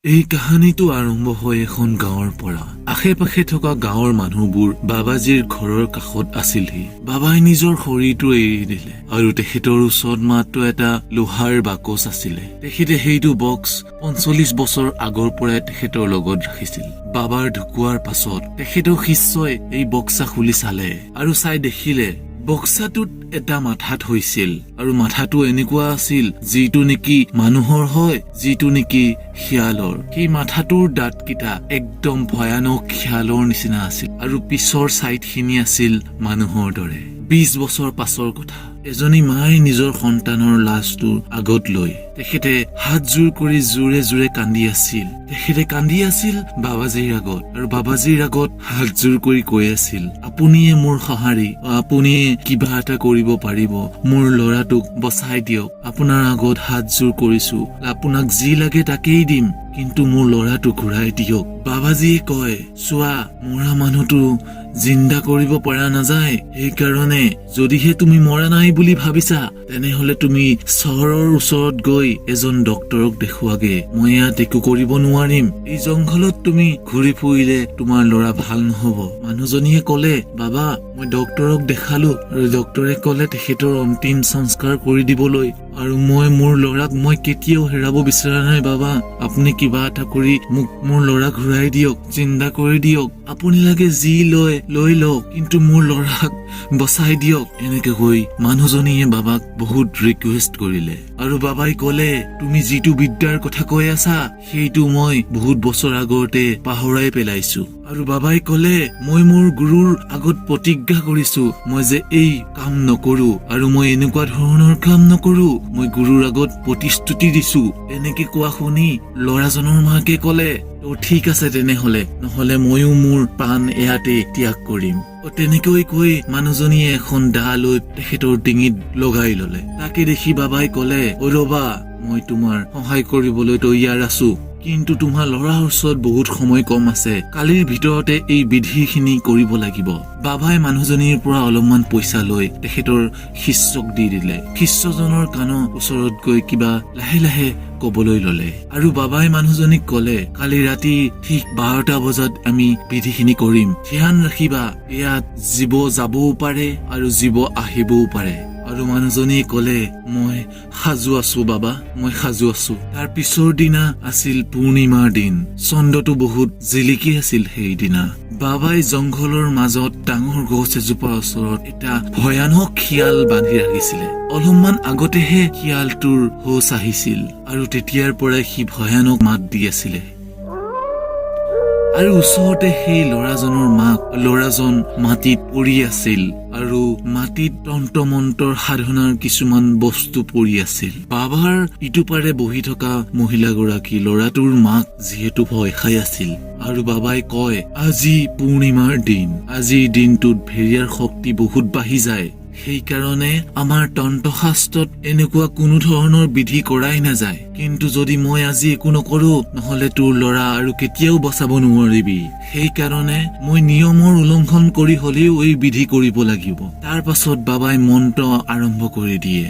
এই কাহানীটো আৰম্ভ হয় এখন গাঁৱৰ পৰা। আশে পাশে থকা গাঁৱৰ মানুহবোৰ বাবাজীৰ ঘৰৰ কাষত আছিলহি। বাবাই নিজৰ শৰীৰটো এৰি দিলে আৰু তেখেতৰ ওচৰত মাত্ৰ এটা লোহাৰ বাকচ আছিলে। তেখেতে সেইটো বক্স 45 বছৰ আগৰ পৰাই তেখেতৰ লগত ৰাখিছিল। বাবাৰ ঢুকুৱাৰ পাছত তেখেতৰ শিষ্যই এই বক্সা খুলি চালে আৰু চাই দেখিলে বক্সাটোত এটা মাথা থৈছিল আৰু মাথাটো এনেকুৱা আছিল, যিটো নেকি মানুহৰ হয়, যিটো নেকি শিয়ালৰ। সেই মাথাটোৰ দাঁতকেইটা একদম ভয়ানক শিয়ালৰ নিচিনা আছিল আৰু পিছৰ চাইডখিনি আছিল মানুহৰ দৰে। 20 বছৰ পাছৰ কথা। এজনী মায়ে নিজৰ সন্তানৰ লাশটোৰ আগত লৈ তেখেতে হাতযোৰ কৰি জোৰে জোৰে কান্দি আছিল। তেখেতে কান্দি আছিল বাবাজীৰ আগত আৰু বাবাজীৰ আগত হাতযোৰ কৰি কৈ আছিল, "আপুনিয়ে মোৰ সঁহাৰি, আপুনিয়ে কিবা এটা কৰিব পাৰিব। মোৰ ল'ৰাটোক বচাই দিয়ক। আপোনাৰ আগত হাতযোৰ কৰিছো। আপোনাক যি লাগে তাকেই দিম, কিন্তু মোৰ ল'ৰাটো ঘূৰাই দিয়ক।" বাবাজীয়ে কয়, "চোৱা, মৰা মানুহটো জিন্দা কৰিব পৰা নাযায়। সেইকাৰণে যদিহে তুমি মৰা নাই বুলি ভাবিছা, তেনেহলে তুমি চহৰৰ ওচৰত গৈ এজন ডক্তৰক দেখুৱাগে। মই ইয়াত একো কৰিব নোৱাৰিম। এই জংঘলত তুমি ঘূৰি ফুৰিলে তোমাৰ ল'ৰা ভাল নহব।" মানুহজনীয়ে কলে, "বাবা, মই ডক্তৰক দেখালো আৰু ডক্তৰে কলে তেখেতৰ অন্তিম সংস্কাৰ কৰি দিবলৈ আৰু মই মোৰ ল'ৰাক মই কেতিয়াও হেৰাব বিচৰা নাই। বাবা, আপুনি কিবা এটা কৰি মোক মোৰ ল'ৰা ঘূৰাই দিয়ক, চিন্তা কৰি দিয়ক। আপুনি লাগে যি লয় লৈ লওক, কিন্তু মোৰ ল'ৰাক বচাই দিয়ক।" এনেকে কৈ মানুহজনীয়ে বাবাক বহুত ৰিকুৱেষ্ট কৰিলে আৰু বাবাই কলে, "তুমি যিটো বিদ্যাৰ কথা কৈ আছা, সেইটো মই বহুত বছৰ আগতে পাহৰাই পেলাইছো।" আৰু বাবাই কলে, "মই মোৰ গুৰুৰ আগত প্ৰতিজ্ঞা কৰিছো মই যে এই কাম নকৰো আৰু মই এনেকুৱা ধৰণৰ কাম নকৰো। মই গুৰুৰ আগত প্ৰতিশ্ৰুতি দিছো।" এনেকে কোৱা শুনি ল'ৰাজনৰ মাকে কলে, "তো ঠিক আছে তেনেহলে, নহলে ময়ো মোৰ প্ৰাণ ইয়াতে ত্যাগ কৰিম।" তেনেকৈ কৈ মানুহজনীয়ে এখন দা লৈ তেখেতৰ ডিঙিত লগাই ললে। তাকে দেখি বাবাই কলে, "অ ৰবা, মই তোমাৰ সহায় কৰিবলৈ তৈয়াৰ আছো, কিন্তু তোমাৰ ল'ৰাৰ ওচৰত বহুত সময় কম আছে। কালিৰ ভিতৰতে এই বিধিখিনি কৰিব লাগিব।" বাবাই মানুহজনীৰ পৰা অলপমান পইচা লৈ তেখেতৰ শিষ্যক দি দিলে। শিষ্যজনৰ কাণৰ ওচৰত গৈ কিবা লাহে লাহে কবলৈ ললে আৰু বাবাই মানুহজনীক কলে, "কালি ৰাতি ঠিক 12টা বজাত আমি বিধিখিনি কৰিম। ধ্যান ৰাখিবা, ইয়াত জীৱ যাবও পাৰে আৰু জীৱ আহিবও পাৰে।" আৰু মানুহজনীয়ে কলে, "মই সাজু আছো বাবা, মই সাজু আছো।" তাৰ পিছৰ দিনা আছিল পূৰ্ণিমাৰ দিন। চন্দ্ৰটো বহুত জিলিকি আছিল। সেইদিনা বাবাই জংঘলৰ মাজত ডাঙৰ গছ এজোপাৰ ওচৰত এটা ভয়ানক শিয়াল বান্ধি ৰাখিছিলে। অলপমান আগতেহে শিয়ালটোৰ হুচ আহিছিল আৰু তেতিয়াৰ পৰাই সি ভয়ানক মাত দি আছিলে। আৰু ওচৰতে সেই ল'ৰাজনৰ মাক, ল'ৰাজন মাটিত পৰি আছিল আৰু মাটিত তন্ত্ৰ মন্ত্ৰৰ সাধনাৰ কিছুমান বস্তু পৰি আছিল। বাবাৰ ইটো পাৰে বহি থকা মহিলাগৰাকী, ল'ৰাটোৰ মাক, যিহেতু ভয় খাই আছিল। আৰু বাবাই কয়, "আজি পূৰ্ণিমাৰ দিন। আজিৰ দিনটোত ভেৰিয়াৰ শক্তি বহুত বাঢ়ি যায়। সেইকাৰণে আমাৰ তন্ত্ৰশাস্ত্ৰত এনেকুৱা কোনো ধৰণৰ বিধি কৰাই নাযায়। কিন্তু যদি মই আজি একো নকৰো, নহলে তোৰ ল'ৰা আৰু কেতিয়াও বচাব নোৱাৰিবি। সেইকাৰণে মই নিয়মৰ উলংঘন কৰি হলেও এই বিধি কৰিব লাগিব।" তাৰ পাছত বাবাই মন্ত্ৰ আৰম্ভ কৰি দিয়ে।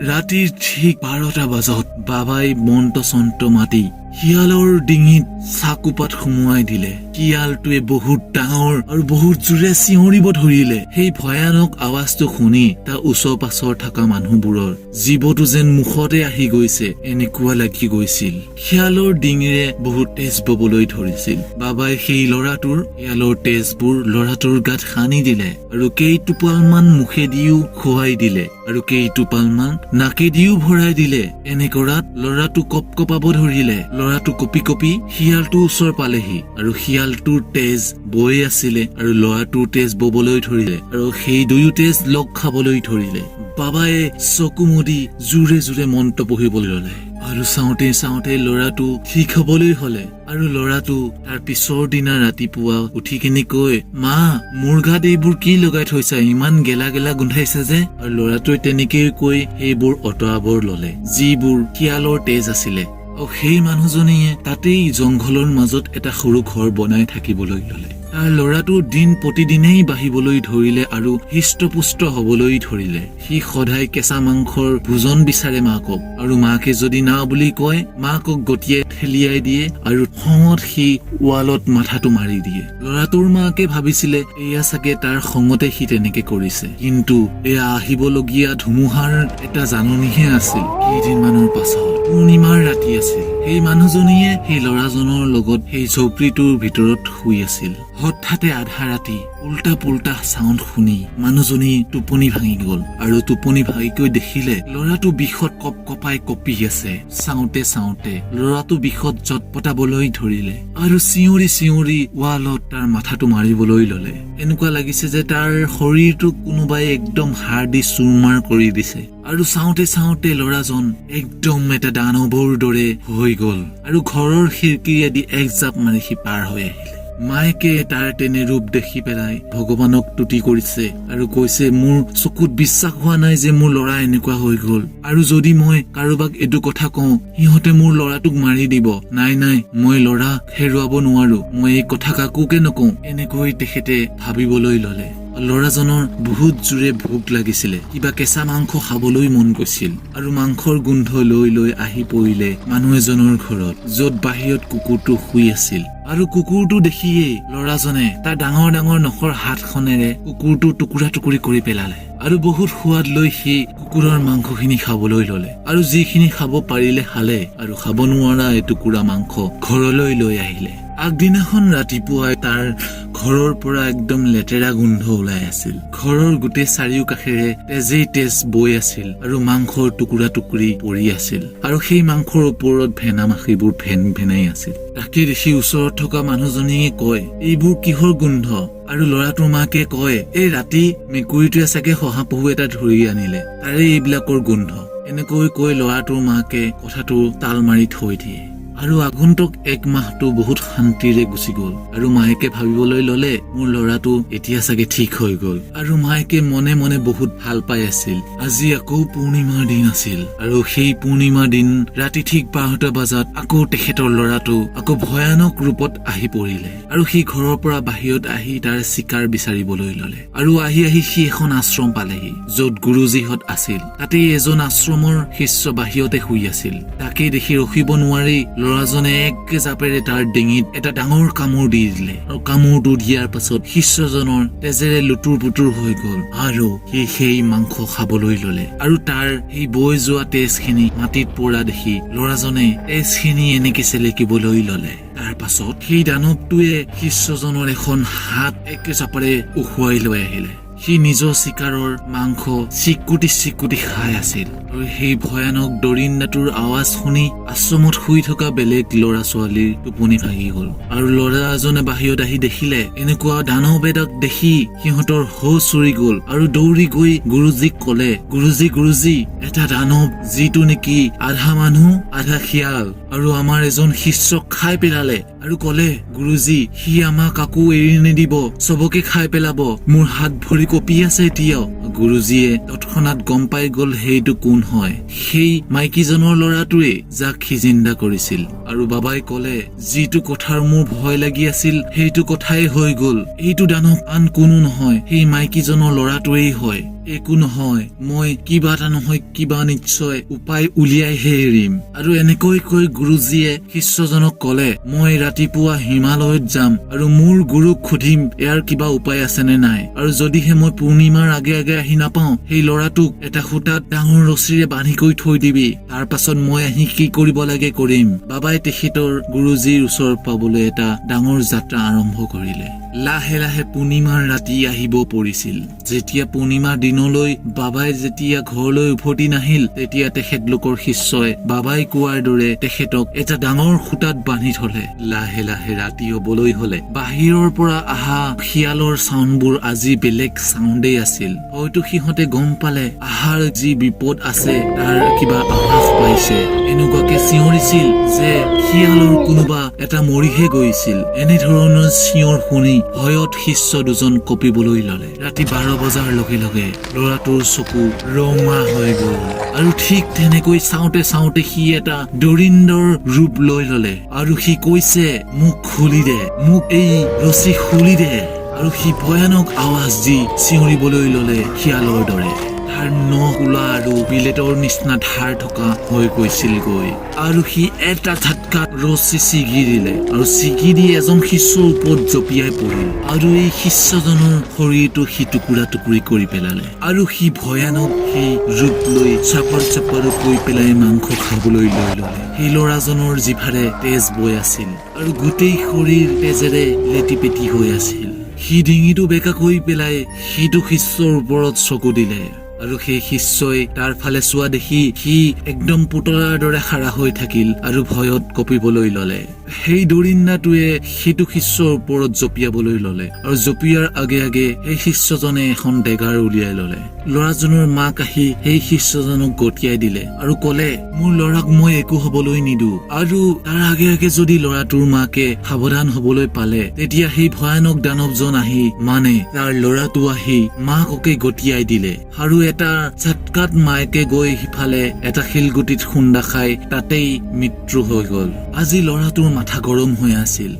ৰাতিৰ ঠিক 12টা বজাত বাবাই মন্ত্ৰ চন্ত্ৰ মাতি শিয়ালৰ ডিঙিত চাকুপাত সুমুৱাই দিলে। শিয়ালটোৱে বহুত ডাঙৰ আৰু বহুত জোৰে চিঞৰিব ধৰিলে। সেই ভয়ানক আৱাজটো শুনি তাৰ ওচৰ পাছৰ থকা মানুহবোৰৰ জীৱটো যেন মুখতে আহি গৈছে, এনেকুৱা লাগি গৈছিল। শিয়ালৰ ডিঙিৰে বহুত তেজ ববলৈ ধৰিছিল। বাবাই সেই ল'ৰাটোৰ শিয়ালৰ তেজবোৰ ল'ৰাটোৰ গাত সানি দিলে আৰু কেইটোপালমান মুখেদিও খুৱাই দিলে আৰু কেইটোপালমান নাকেদিও ভৰাই দিলে। এনে কৰাত ল'ৰাটো কপ কপাব ধৰিলে। ল'ৰাটো কঁপি কঁপি শিয়ালটোৰ ওচৰ পালেহি আৰু শিয়ালটোৰ তেজ বৈ আছিলে আৰু ল'ৰাটোৰ তেজ ববলৈ ধৰিলে আৰু সেই দুয়ো তেজ লগ খাবলৈ ধৰিলে। বাবাই চকু মুদি জোৰে জোৰে মন্ত্ৰ পঢ়িবলৈ ললে আৰু চাওঁতে চাওঁতে ল'ৰাটো ঠিক হবলৈ হলে। আৰু ল'ৰাটো তাৰ পিছৰ দিনা ৰাতিপুৱা উঠি কিনি কয়, "মা, মোৰ গাত এইবোৰ কি লগাই থৈছা? ইমান গেলা গেলা গোন্ধাইছে যে?" আৰু ল'ৰাটোৱে তেনেকেই কৈ সেইবোৰ অঁতৰাবৰ ললে, যিবোৰ শিয়ালৰ তেজ আছিলে। আৰু সেই মানুহজনীয়ে তাতেই জংঘলৰ মাজত এটা সৰু ঘৰ বনাই থাকিবলৈ ললে। তাৰ ল'ৰাটো দিন প্ৰতিদিনেই বাঢ়িবলৈ ধৰিলে আৰু হৃষ্টপুষ্ট হবলৈ ধৰিলে। সি সদায় কেঁচা মাংসৰ ভোজন বিচাৰে মাকক, আৰু মাকে যদি না বুলি কয়, মাকক গটিয়াই ঠেলিয়াই দিয়ে আৰু খঙত সি ৱালত মাথাটো মাৰি দিয়ে। ল'ৰাটোৰ মাকে ভাবিছিলে এয়া চাগে তাৰ খঙতে সি তেনেকে কৰিছে, কিন্তু এয়া আহিবলগীয়া ধুমুহাৰ এটা জাননীহে আছিল। কেইদিনমানৰ পাছত পূৰ্ণিমাৰ ৰাতি আছিল। সেই মানুহজনীয়ে সেই ল'ৰাজনৰ লগত সেই ঝুপৰিটোৰ ভিতৰত শুই আছিল। হঠাতে আধা ৰাতি উল্টা পুল্টা চাউণ্ড শুনি মানুহজনী টোপনি ভাঙি গ'ল আৰু টোপনি ভাঙি গৈ দেখিলে ল'ৰাটো বিষত কপ কপাই কঁপি আছে। চাওঁতে চাওঁতে ল'ৰাটো বিষত জটপটাবলৈ ধৰিলে আৰু চিঞৰি চিঞৰি ৱালত তাৰ মাথাটো মাৰিবলৈ ললে। এনেকুৱা লাগিছে যে তাৰ শৰীৰটো কোনোবাই একদম হাড় দি চুৰমাৰ কৰি দিছে। আৰু চাওঁতে চাওঁতে ল'ৰাজন একদম এটা দানৱৰ দৰে হৈ গ'ল আৰু ঘৰৰ খিৰিকীয়েদি এক জাপ মাৰি সি পাৰ হৈ আহিলে। মায়েকে তাৰ তেনে ৰূপ দেখি পেলাই ভগৱানক তুতি কৰিছে আৰু কৈছে, "মোৰ চকুত বিশ্বাস হোৱা নাই যে মোৰ ল'ৰা এনেকুৱা হৈ গ'ল। আৰু যদি মই কাৰোবাক এইটো কথা কওঁ, সিহঁতে মোৰ ল'ৰাটোক মাৰি দিব। নাই নাই, মই ল'ৰা হেৰুৱাব নোৱাৰো। মই এই কথা কাকোকে নকওঁ।" এনেকৈ তেখেতে ভাবিবলৈ ললে। ল'ৰাজনৰ বহুত জোৰে ভোক লাগিছিলে। কিবা কেঁচা মাংস খাবলৈ মন গৈছিল আৰু মাংসৰ গোন্ধ লৈ লৈ আহি পৰিলে মানুহ এজনৰ ঘৰত, য'ত বাহিৰত কুকুৰটো শুই আছিল। আৰু কুকুৰটো দেখিয়েই ল'ৰাজনে তাৰ ডাঙৰ ডাঙৰ নখৰ হাতখনেৰে কুকুৰটো টুকুৰা টুকুৰি কৰি পেলালে আৰু বহুত সোৱাদ লৈ সি কুকুৰৰ মাংসখিনি খাবলৈ ললে। আৰু যিখিনি খাব পাৰিলে খালে আৰু খাব নোৱাৰা এটুকুৰা মাংস ঘৰলৈ লৈ আহিলে। আগদিনাখন ৰাতিপুৱাই তাৰ ঘৰৰ পৰা একদম লেতেৰা গোন্ধ ওলাই আছিল। ঘৰৰ গোটেই চাৰিওকাষেৰে তেজেই তেজ বৈ আছিল আৰু মাংসৰ টুকুৰা টুকুৰি পৰি আছিল আৰু সেই মাংসৰ ওপৰত ভেনা মাখিবোৰ ভেন ভেনাই আছিল। তাকে দেখি ওচৰত থকা মানুহজনীয়ে কয়, "এইবোৰ কিহৰ গোন্ধ?" আৰু ল'ৰাটোৰ মাকে কয়, "এই ৰাতি মেকুৰীটোৱে চাগে শহাপহু এটা ধৰি আনিলে, তাৰে এইবিলাকৰ গোন্ধ।" এনেকৈ কৈ ল'ৰাটোৰ মাকে কথাটো তাল মাৰি থৈ দিয়ে। আৰু আগন্তুক এক মাহটো বহুত শান্তিৰে গুচি গ'ল আৰু মায়েকে ভাবিবলৈ ললে, মোৰ ল'ৰাটো এতিয়া চাগে ঠিক হৈ গ'ল। আৰু মায়েকে মনে মনে বহুত ভাল পাই আছিল। আজি আকৌ পূৰ্ণিমাৰ দিন আছিল আৰু সেই পূৰ্ণিমাৰ দিন ৰাতি ঠিক 12টা বজাত আকৌ তেখেতৰ ল'ৰাটো আকৌ ভয়ানক ৰূপত আহি পৰিলে আৰু সি ঘৰৰ পৰা বাহিৰত আহি তাৰ চিকাৰ বিচাৰিবলৈ ললে। আৰু আহি আহি সি এখন আশ্ৰম পালেহি, য'ত গুৰুজীহঁত আছিল। তাতেই এজন আশ্ৰমৰ শিষ্য বাহিৰতে শুই আছিল। তাকে দেখি ৰখিব নোৱাৰি ল'ৰাজনে এক জাপেৰে তাৰ ডিঙিত এটা ডাঙৰ কামোৰ দি দিলে। আৰু কামোৰটো দিয়াৰ পাছত শিষ্যজনৰ তেজেৰে লুতুৰ পুতুৰ হৈ গ'ল আৰু সি সেই মাংস খাবলৈ ললে। আৰু তাৰ সেই বৈ যোৱা তেজখিনি মাটিত পৰা দেখি ল'ৰাজনে তেজখিনি এনেকে চেলেকিবলৈ ললে। তাৰ পাছত সেই দানৱটোৱে শিষ্যজনৰ এখন হাত একে জাপাৰে উখুৱাই লৈ আহিলে। সি নিজৰ চিকাৰৰ মাংস চিকুটি চিকুটি খাই আছিল আৰু সেই ভয়ানক দৰিন্দাটোৰ আৱাজ শুনি আশ্ৰমত শুই থকা বেলেগ ল'ৰা ছোৱালীৰ টোপনি ভাগি গ'ল। আৰু ল'ৰা এজনে বাহিৰত আহি দেখিলে এনেকুৱা দানৱ এটাক। দেখি সিহঁতৰ হুঁচ উৰি গ'ল আৰু দৌৰি গৈ গুৰুজীক ক'লে, "গুৰুজী, গুৰুজী, এটা দানৱ, যিটো নেকি আধা মানুহ আধা শিয়াল, আৰু আমাৰ এজন শিষ্যক খাই পেলালে।" আৰু ক'লে, "গুৰুজী, সি আমাক কাকো এৰি নিদিব, চবকে খাই পেলাব। মোৰ হাত ভৰি কঁপি আছে এতিয়াও।" গুৰুজীয়ে তৎক্ষণাত গম পাই গ'ল সেইটো কোন হয়। সেই মাইকীজনৰ ল'ৰাটোৱে, যাক সি জিন্দা কৰিছিল। আৰু বাবাই ক'লে, "যিটো কথাৰ মোৰ ভয় লাগি আছিল, সেইটো কথাই হৈ গ'ল। এইটো দানৱ আন কোনো নহয়, সেই মাইকীজনৰ ল'ৰাটোৱেই হয়। একো নহয়, মই কিবা এটা নহয় কিবা নিশ্চয় উপায় উলিয়াইহে এৰিম।" আৰু এনেকৈ কৈ গুৰুজীয়ে শিষ্যজনক ক'লে, "মই ৰাতিপুৱা হিমালয়ত যাম আৰু মোৰ গুৰুক সুধিম ইয়াৰ কিবা উপায় আছে নে নাই। আৰু যদিহে মই পূৰ্ণিমাৰ আগে আগে আহি নাপাওঁ, সেই ল'ৰাটোক এটা সূতাত ডাঙৰ ৰছীৰে বান্ধি কৰি থৈ দিবি। তাৰ পাছত মই আহি কি কৰিব লাগে কৰিম।" বাবাই তেখেতৰ গুৰুজীৰ ওচৰ পাবলৈ এটা ডাঙৰ যাত্ৰা আৰম্ভ কৰিলে। লাহে লাহে পূৰ্ণিমাৰ ৰাতি আহিব পৰিছিল। যেতিয়া পূৰ্ণিমাৰ দিনলৈ বাবাই যেতিয়া ঘৰলৈ উভতি নাহিল, তেতিয়া তেখেতলোকৰ শিষ্যই বাবাই কোৱাৰ দৰে তেখেতক এটা ডাঙৰ সূতাত বান্ধি থলে। লাহে লাহে ৰাতি হবলৈ হলে বাহিৰৰ পৰা অহা শিয়ালৰ চাউণ্ডবোৰ আজি বেলেগ চাউণ্ডেই আছিল। হয়তো সিহঁতে গম পালে আহাৰ যি বিপদ আছে, তাৰ কিবা আভাস পাইছে। এনেকুৱাকে চিঞৰিছিল যে শিয়ালৰ কোনোবা এটা এটা মৰিহে গৈছিল। এনেধৰণৰ চিঞৰ শুনি ভয়ত শিষ্য দুজন কঁপিবলৈ ললে। ৰাতি 12 বজাৰ লগে লগে ল'ৰাটোৰ চকু ৰঙা হৈ গ'ল আৰু ঠিক তেনেকৈ চাওঁতে চাওঁতে সি এটা দৰিন্দৰ ৰূপ লৈ ললে আৰু সি কৈছে, "মোক খুলি দে, মোক এই ৰছী খুলি দে।" আৰু সি ভয়ানক আৱাজ দি চিঞৰিবলৈ ললে শিয়ালৰ দৰে। তাৰ নখ ওলা আৰু বিলেটৰ নিচিনা ধাৰ থকা হৈ গৈছিলগৈ। আৰু সি এটা ঝাটকাত ৰছী ছিগি দিলে আৰু ছিগি দি এজন শিষ্যৰ ওপৰত জঁপিয়াই পৰিল আৰু এই শিষ্যজনৰ শৰীৰটো সি টুকুৰা টুকুৰি কৰি পেলালে। আৰু সি ভয়ানক সেই ৰূপ লৈ চাপৰ চাপৰ কৈ পেলাই মাংস খাবলৈ লৈ ললে। সেই ল'ৰাজনৰ জিভাৰে তেজ বৈ আছিল আৰু গোটেই শৰীৰ তেজেৰে লেটি পেটি হৈ আছিল। সি ডিঙিটো বেঁকা কৰি পেলাই সিটো শিষ্যৰ ওপৰত চকু দিলে আৰু সেই শিষ্যই তাৰ ফালে চোৱা দেখি সি একদম পুতলাৰ দৰে খাৰা হৈ থাকিল আৰু ভয়ত কঁপিবলৈ ললে। সেই দৰিন্দাটোৱে সেইটো শিষ্যৰ ওপৰত জঁপিয়াবলৈ ললে আৰু জঁপিয়াৰ আগে আগে সেই শিষ্যজনে এখন ডেগাৰ উলিয়াই ললে। ল'ৰাজনৰ মাক আহি সেই শিষ্যজনক গতিয়াই দিলে আৰু কলে, "মোৰ ল'ৰাক মই একো হবলৈ নিদো।" আৰু তাৰ আগে আগে যদি ল'ৰাটোৰ মাকে সাৱধান হবলৈ পালে, তেতিয়া সেই ভয়ানক দানৱজন আহি, মানে তাৰ ল'ৰাটো আহি মাককে গতিয়াই দিলে আৰু এটা ঝাটকাত মায়েকে গৈ সিফালে এটা শিলগুটিত খুন্দা খাই তাতেই মৃত্যু হৈ গ'ল। আজি ল'ৰাটোৰ মাথা গৰম হৈ আছিল,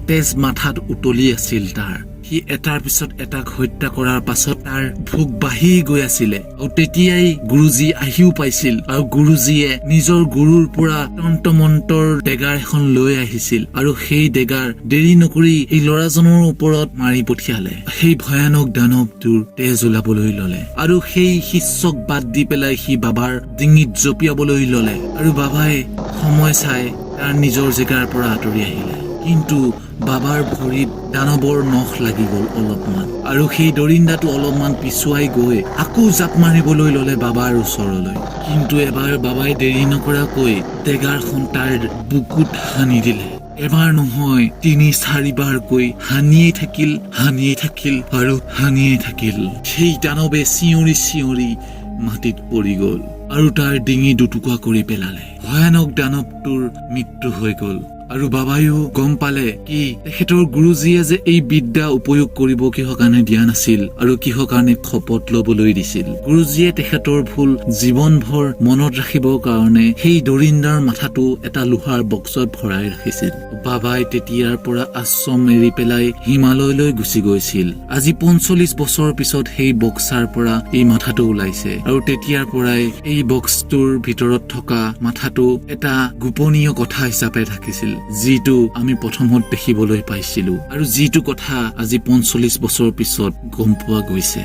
তেজ মাথাত উতলি আছিল তাৰ। সি এটাৰ পিছত এটাক হত্যা কৰাৰ পাছত তাৰ ভোক বাঢ়ি গৈ আছিলে। আৰু তেতিয়াই গুৰুজী আহিও পাইছিল আৰু গুৰুজীয়ে নিজৰ গুৰুৰ পৰা তন্ত্ৰ মন্ত্ৰৰ ডেগাৰ এখন লৈ আহিছিল আৰু সেই ডেগাৰ দেৰি নকৰি এই ল'ৰাজনৰ ওপৰত মাৰি পঠিয়ালে। সেই ভয়ানক দানৱটোৰ তেজ ওলাবলৈ ললে আৰু সেই শিষ্যক বাদ দি পেলাই সি বাবাৰ ডিঙিত জঁপিয়াবলৈ ললে আৰু বাবাই সময় চাই তাৰ নিজৰ জেগাৰ পৰা আঁতৰি আহিলে। কিন্তু বাবাৰ ভৰিত দানৱৰ নখ লাগি গ'ল অলপমান আৰু সেই দৰিন্দাটো অলপমান পিছুৱাই গৈ আকৌ জাপ মাৰিবলৈ ললে বাবাৰ ওচৰলৈ। কিন্তু এবাৰ বাবাই দেৰি নকৰাকৈ ডেগাৰখন তাৰ বুকুত সানি দিলে। এবাৰ নহয়, তিনি চাৰিবাৰকৈ হানিয়ে থাকিল, হানিয়ে থাকিল আৰু হানিয়ে থাকিল। সেই দানৱে চিঞৰি চিঞৰি মাটিত পৰি গ'ল আৰু তাৰ ডিঙি দুটুকুৰা কৰি পেলালে। ভয়ানক দানৱটোৰ মৃত্যু হৈ গ'ল আৰু বাবায়ো গম পালে কি তেখেতৰ গুৰুজীয়ে যে এই বিদ্যা উপয়োগ কৰিব কিহৰ কাৰণে দিয়া নাছিল আৰু কিহৰ কাৰণে শপত লবলৈ দিছিল। গুৰুজীয়ে তেখেতৰ ভুল জীৱনভৰ মনত ৰাখিবৰ কাৰণে সেই দৰিন্দাৰ মাথাটো এটা লোহাৰ বক্সত ভৰাই ৰাখিছিল। বাবাই তেতিয়াৰ পৰা আশ্ৰম এৰি পেলাই হিমালয়লৈ গুচি গৈছিল। আজি 45 বছৰৰ পিছত সেই বক্সাৰ পৰা এই মাথাটো ওলাইছে আৰু তেতিয়াৰ পৰাই এই বক্সটোৰ ভিতৰত থকা মাথাটো এটা গোপনীয় কথা হিচাপে থাকিছিল, যিটো আমি প্ৰথমত দেখিবলৈ পাইছিলো আৰু যিটো কথা আজি 45 বছৰৰ পিছত গম পোৱা গৈছে।